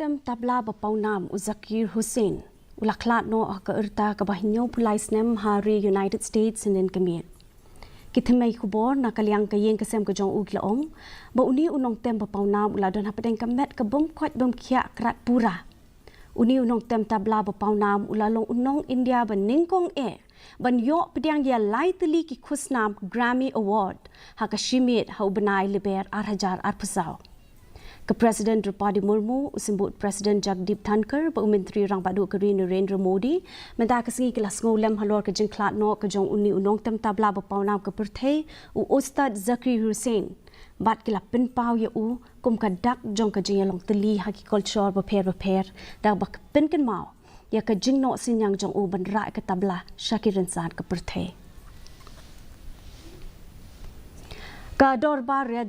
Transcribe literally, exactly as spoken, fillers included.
Tem tabla ba pawnam u Zakir Hussain u la khlad noh ha ka rta kaba hynñiewphew lai snem ha ri United States hynnin ka miet. Ki thymmei khubor na ka liang ka ïing ka sem ka jong u ki la ong ba une u nongtem ba pawnam u la don hapdeng ka met ka bym koit bym khiah krat pura. Une u nongtem tabla ba pawnam u la long u nong India ba nyngkong eh ban ïoh pdiang ïa lai tylli ki khusnam Grammy Award ha ka shi miet ha u bnai Lber ar hajar arphew saw. Ka President Droupadi Murmu, u Symbud President Jagdeep Dhankhar bad u Myntri Rangbah Duh ka ri Narendra Modi mynta ka sngi ki la sngewlem halor ka jingkhlad noh ka jong une u nongtem tabla ba pawnam ka pyrthei u Ustad Zakir Hussain bad ki la pynpaw ïa u kum ka dak jong ka jingïalong tylli ha ki culture bapher bapher da kaba pynkynmaw ïa ka jingnoh synñiang jong u ban rah ka tabla sha ki rynsan ka pyrthei. Ka Dorbar Ria